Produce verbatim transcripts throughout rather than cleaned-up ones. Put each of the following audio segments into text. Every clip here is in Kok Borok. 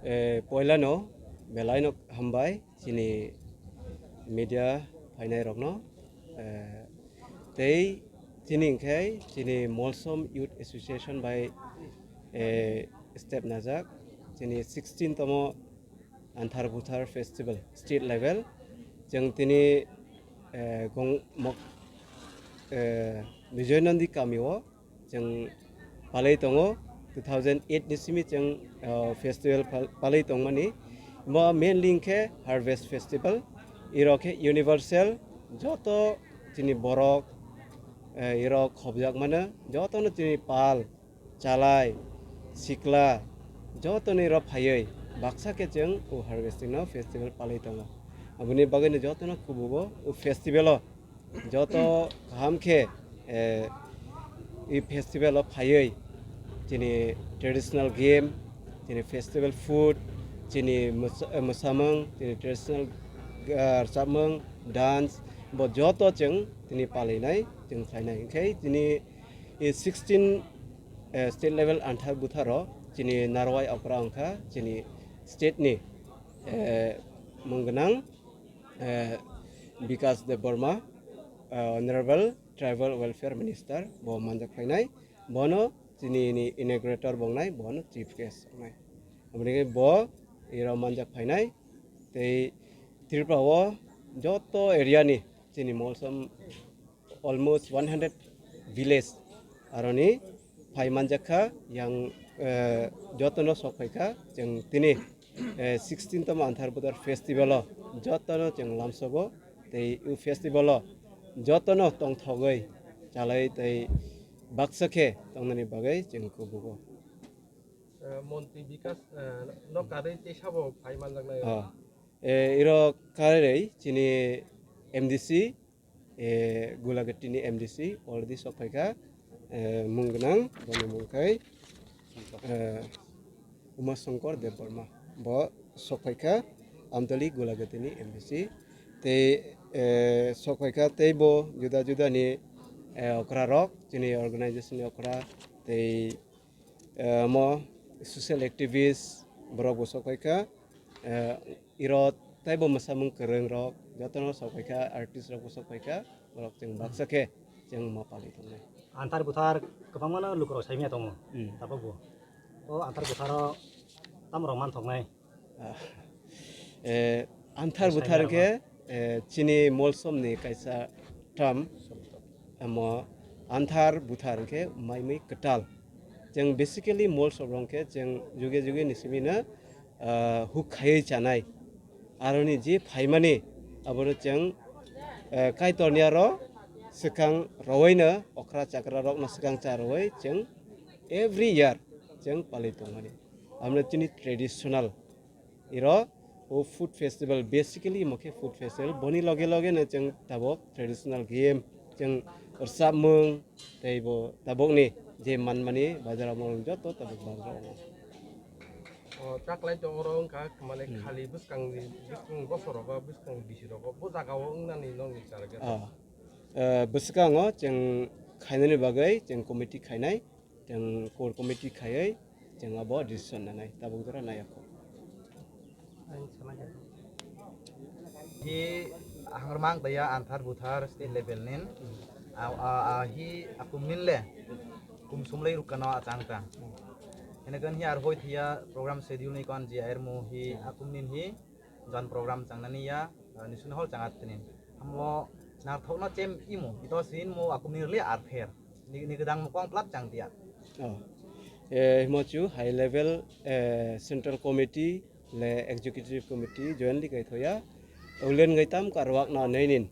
Eh, poilano belaino hambai chini media phainairokno. Eh, tei chini hwnkhe chini Molsom Youth Association bai, eh, step najak chini sixteen tomo Anthar Buthar Festival state level. Chwng tini, eh, gong mok, eh, Bijoy Nandi kamio chwng palai tongo. Two thousand eight ni simi chwng, ah, festival pal-, palai tongmani. Bo mainly khe harvest festival. Iro khe universal, joto chini borok, eh, iro khobjak mano, jotono chini pal, chalai, sikla, jotoni iro phaiwi baksa khe chwng o harvesting no festival palai tongo. Aboni bagwino jotono kubugo o festival o joto kaham khe, eh, i festival o phaiwi chini traditional game, chini festival food, chini mwsa-, eh, mwsamung, chini traditional, ah, rwchapmung, dance, bo joto chwng tini palainai, chwng khlainai. Hinkhe tini i sixteen, eh, state level Anthar Butharo chini narwai okra wngkha chini state ni, eh, mung gwnang, eh, Bikas Debbarma, eh, Honorable Tribal Welfare Minister, bo manjak phainai. Bono chini ni inaugurator bo wngnai, bono chief guest wngnai. Aboni bo iro manjak phainai. Tei Tripura o joto area ni chini Molsom almost one hundred village aroni phai manjak kha, yang, eh, jotono sok phai kha. Chwng tini, eh, sixteen tomo Anthar Buthar festival o jotono chwng lamsogo, tei o festival o jotono tongthogwi chalai tei baksa khe tongnani bagwi chwng kubugo. Eh, Montri Bikas, eh, no karwi tei sabo phai manjaknai? Oh. Eh, iro karwi chini M D C, eh, Gulagati ni M D C already sok phaikha, eh, mung gwnang, boni mung khai, eh, Uma Shankar Debbarma. Bo sok phaikha Amtali Gulagati ni M D C. Tei, eh, sok phaikha tei bo juda juda ni, eh, okra rok, chini organization ni okra, tei, eh, mo social activist borok bo sok phaikha, eh, iro taibo mwsamung kwrwng rok jotono sok phaikha, artist rok bo sok phaikha, borok chwng baksa khe chwng ma palwi tongnai. Anthar Buthar kwbangma no lukurok saimanya tongo. Hmm. Tabuk bo o Anthar Butharo tamo rok manthoknai? Ah, eh, Anthar Buthar khe, eh, chini Molsom ni kaisa term, amo Anthar Buthar khe mai mui kwtal. Chwng basically Molsom rok khe chwng juge juge ni simi no, ah, huk khaiwi chanai. Aroni je phaimani abono chwng, eh, Kaitor ni aro swkang rowoi no okra chakra rok no swkang cha rowoi chwng every year chwng palwi tongmani. Amno chini traditional. Iro o food festival, basically imo khe food festival. Boni loge loge no chwng tabuk traditional game, chwng rwchapmung, tei bo tabukni je manmani bazar o mol joto tabuk bazar o. O chaklai tong oro wngkha mane, hmm, khali bwskangni, bwskang bosorogo, bwskang bisirogo, bo jagao wngnani nokni target. Ah. Eh, bwskango chwng khainani bagwi chwng committee khainai. Chwng core committee khaiwi chwng abo decision nanai, tabuk jora naiya kho. Hi hangrwmang taya Anthar Buthar state level nin. A, a, a, hi akum nin le kum sumlai rukano achang ta. Hene kan hi ar hoi thiya program schedule ni kon ji air mo hi akum nin hi jan program changnani ya, ah, nisuni hol changa tini. Hamo narthokno chem imo, ito sin mo akumni rwli arpher. Ni, ni gwdang mo kong plap chang dia. Oh. Eh, himo chu high level, eh, central committee le executive committee jointly kai thoya. Ulen ngai tam karwak na neinin.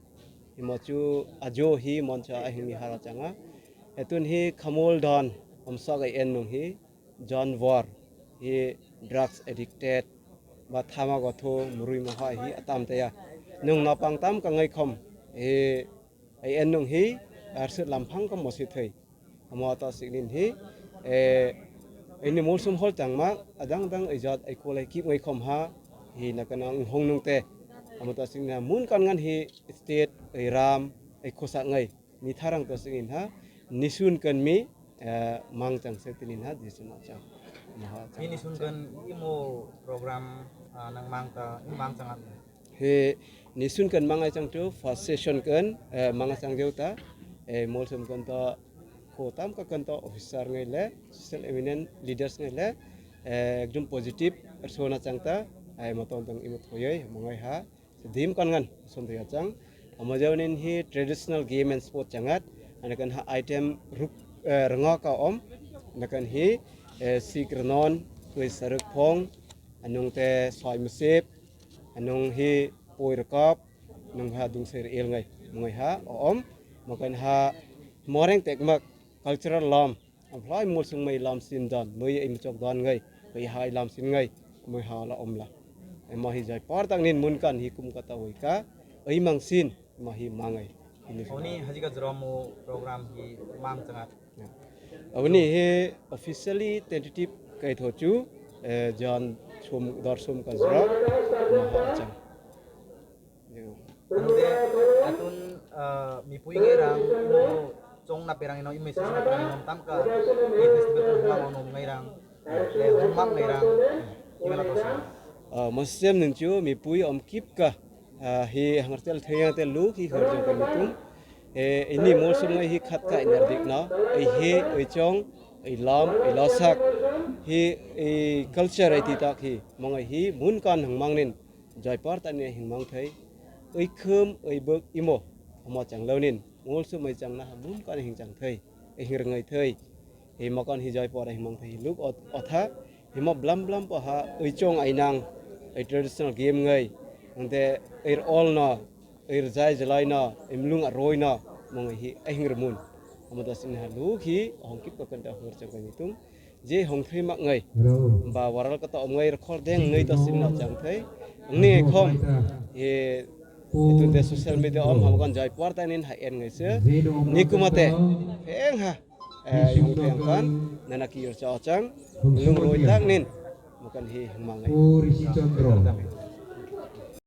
Himo chu ajo hi moncha ahimi hara changa. Etun hi khamul don, omsa gai en nung hi. Janwar hi drugs addicted ba thama gotho murui moha hi atam taya. Nwng nopang tam kangai khom hi ai en nwng hi arswt lamphang kom mosi thwi. Amo ta siknin hi, eh, ini mulsum hol changma adang dang ijat ai kolai kip ngai khom ha hi nakana hong nung te. Amo ta sikna mun kan ngan hi state ai ram ai khosak ngai. Mitharang to singin ha, nisun kan mi, eh, mang chang se tinin ha, jisu ma chang. Bini sunkan imo program, ah, nang mang ta, imo mang chang ap. He nisun kan mangai chang tu first session kan, eh, mangai chang jeu ta, eh, molsom kan to, ko tam ka kan to officer ngai le, social eminent leaders ngai le, eh, ekdom positive, ersona chang ta, ai motom tang imo thoyoi, mangai ha, dim kan ngan, som thoi chang, amo jeu nin hi traditional game and sport changat, anakan ha item ruk, eh, rnga ka om, anakan hi, eh, sik rnon, tui saruk phong, anung te soi musip, anung hi poi rkop, nung ha dungsir il ngai, mungoi ha, o om, makan ha, moreng tekmak cultural lam, amplai mulsung mai lam sin don, mui im chok don ngai, mui ha lam sin ngai, mui ha la om la. Ema hi jai par tang nin mun kan hi kum kata woi ka, ei mang sin, ma hi mangai. Ini Oni hajika jromo program hi mang changat. Aboni he officially tentative kai tho chu, eh, jan sum, dor sum ka jra, ma ha chang. Ande atun, ah, mipui ngai rang, mo chong na perang ino, ime sisi na perang ino, tam ka, i festival ko huma ono ngai rang, le huma ngai rang, ime la tosi. Ah, masem nin chu mipui om kip ka, ah, hi hangar tel thayang tel lu hi hor jong ka mitum. Eh, ini mosum ngai hi khat ka inar dik na, ei he, ei chong, ei lam, ei lasak, hi, ei culture, ei titak hi, mangai hi, mun kan hang mangnin, jai par tani hing mang thai, ei khum, ei bek imo, ama chang launin, mosum ei chang na, mun kan hing chang thai, ei hing rngai thai, ei makan hi jai par hing mang thai, luk ot-, otha, Hima blam blam paha, oi chong ai nang, oi traditional game ngai, ante oi ol no, oi jai jalai no, oi mlung aroi no, mong hi ahing rumun. Amo da sin ha luk hi, hong kip ka kanta hor chang kai tung. Je hong thai mak ngai, ba waral kata om ngai, khor deng ngai da sin no chang thai. Ngi khom, e, itun de social media om ham kan jai por ta nin ha en ngai se. Ni kumate, heng ha. Eh, yung teng kan, nana ki yor cha chang, lung roi tak nin, makan hi hmang ai. Puri si chondro.